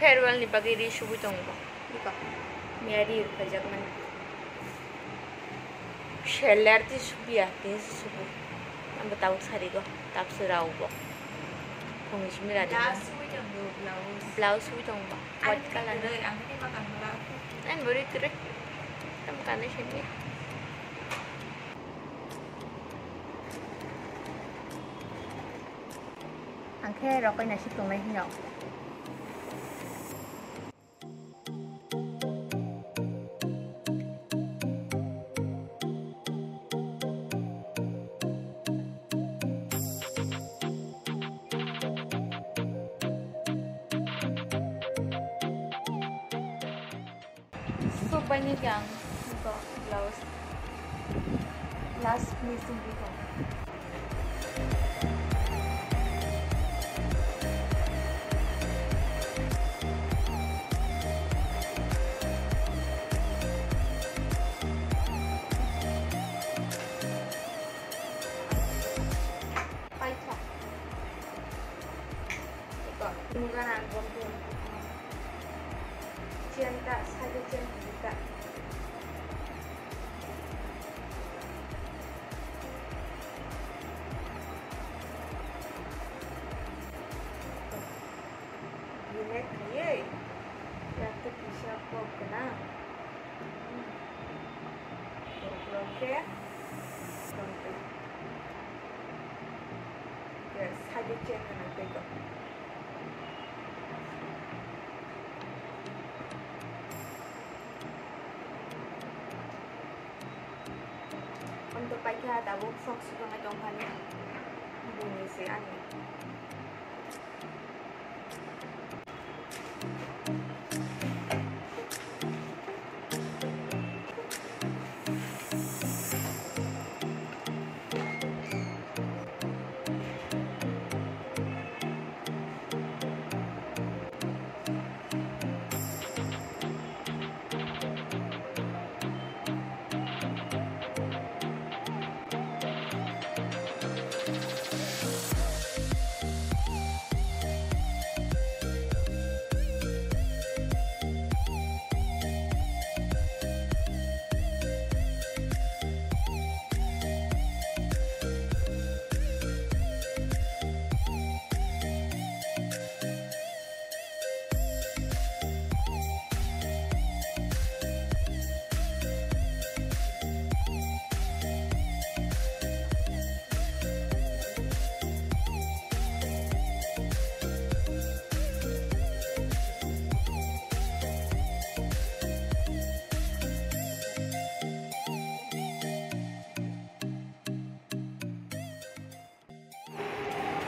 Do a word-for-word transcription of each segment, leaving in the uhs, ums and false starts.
Farewell ni bagwi ri subui tongo. Iko. Miya ri rwkhaijak mani. Seller ti subiya, tei se subu. Abo tabuk sarigo, tabuk se rao bo. Phungni simi radi. Da subui tongo blouse. Blouse subui tongo ba. White color. Ani kwrwi, ani kwrwi ma kanmala. Ani bo ri kwrwi. Tamo kanwi simi. Ang khe rokoi naisik tongnai hino. Sok bai ni khe ang blouse last finishing di tong. Paitha. Iko, nungana ang gom gom. Chain ta, side chain ta. Gine khaiye, yakto kisa kok gwnang. Borok rok khe tongtwi. Khe side chain gwnang tei kok. Amto paikha tabuk sok sukha mai tongphani. Bini se ani.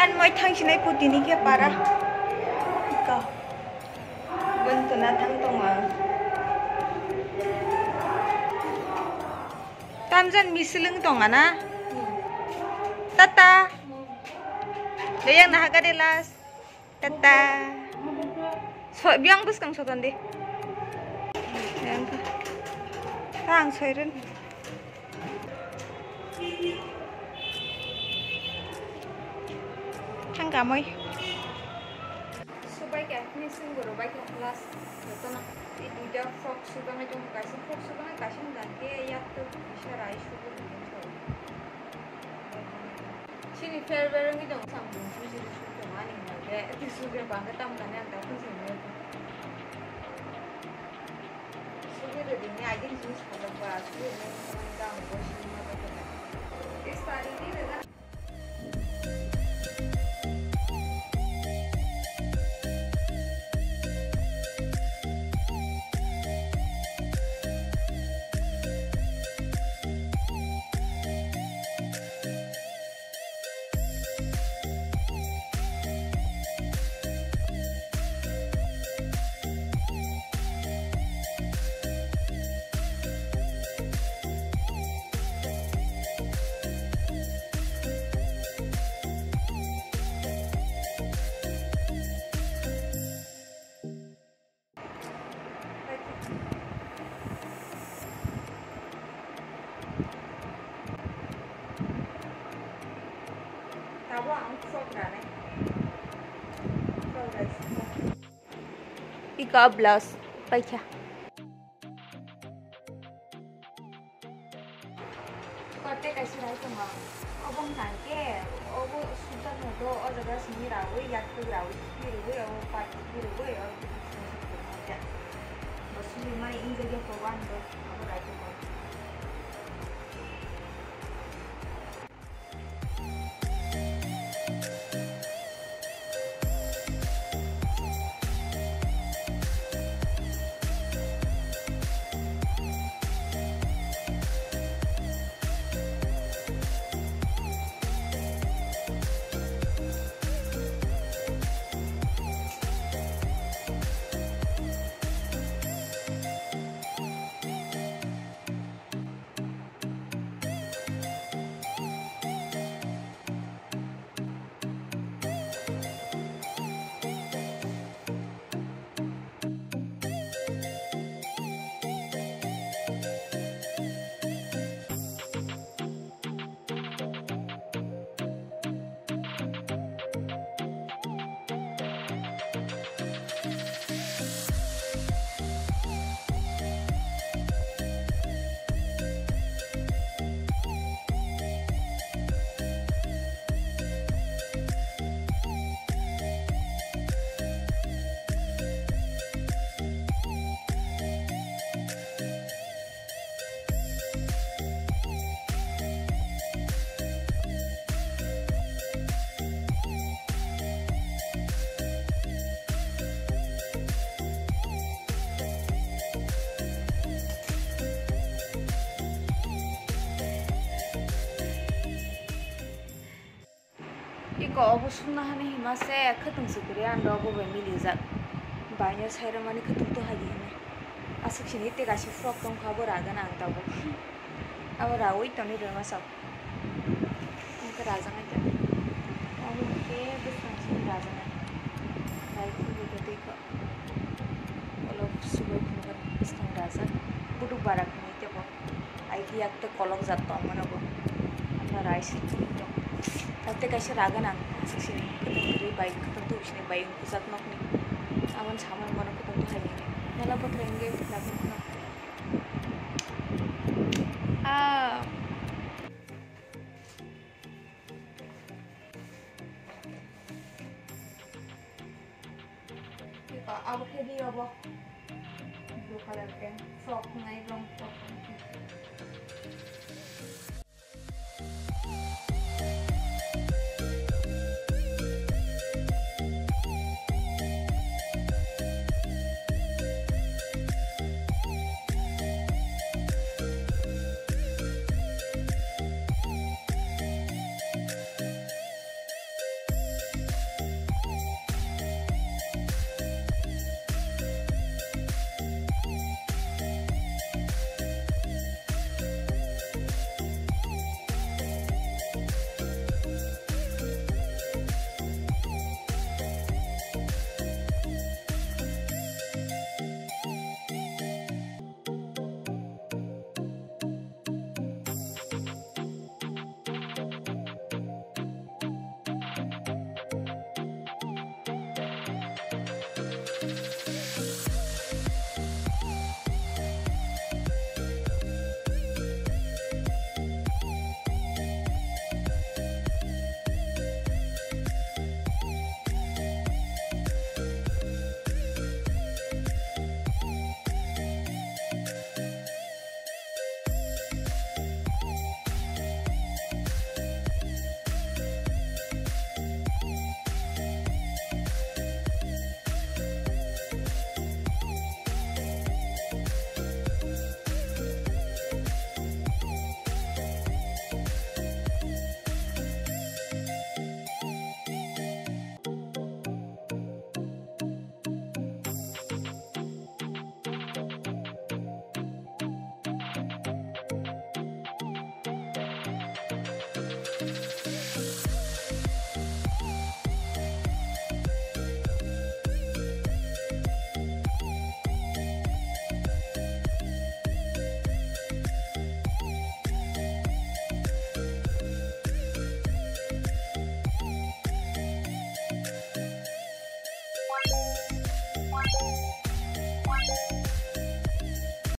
An moi thang sinai putini khe para. Ka. Bantuna thang tongo ang. Tamjan misileng tonga na? Tata. Dayang naha gade las. Tata. So, biang bwskang soton di. Biang ka. Ta ang soiren. Thang kamoi. Subai khe, finishing goro bai khe last jotono. Tei duita frock subanai tongo, kaisa frock subanai, kaisa hwnka khe yak to kisa rai subo hwnwi thok. Chini farewell wngwi tongo, samung sui sui sui tongo ani hwnka khe, tei sui khe bang khe tamo kani ang daphuru sui manya tongo. Sui khe rwdi hwnwi I D ni simi sajak ba, sui khe hwnwi tamo khe ang bo sui manya tongo. Tei sari ni rwgano. Tabuk ang sok ranai. Sok rai sukha. Iko blouse paikha. Kote kaisa rai tongo. Obo wngkha khe, obo sujak no do, o jaga simi raui, yak tuk raui, kipi rwui, obo pat kipi rwui, obo kipi simi sujak no ja. Bo sujak mani injak ya ko wan do, obo rai tongo. Iko obo sumna hani hima se khwtwng se kwrwi, ang rw obo bai milijak. Baino sai rwmani khwtwng to hai di hwnwi. Aswk sini tei kaisa frock tongkha, abo ragana ang tabuk. Abo raui tonwi rwma sak. Ang khe rajaknai ta. Obo khe bwskango sini rajaknai. Nai khulwi khe twi kho. Ulo subui phunukha bwskang rajak. Buduk bara hwnwi teibo. Ai khe yak tei kolok jat tongmano bo. Ano rai se tong. Tei kaisa ragan ang aswk sini khwtwng kwrwi bai khwtwng tubui sini bai wngkujak nokni. Aboni samani bono khwtwng twi hai hwnwi. Nala bothra hwnwi labu kheno. Ah. Iko abo khe di obo. Blue color pant. Frock nai rong frock.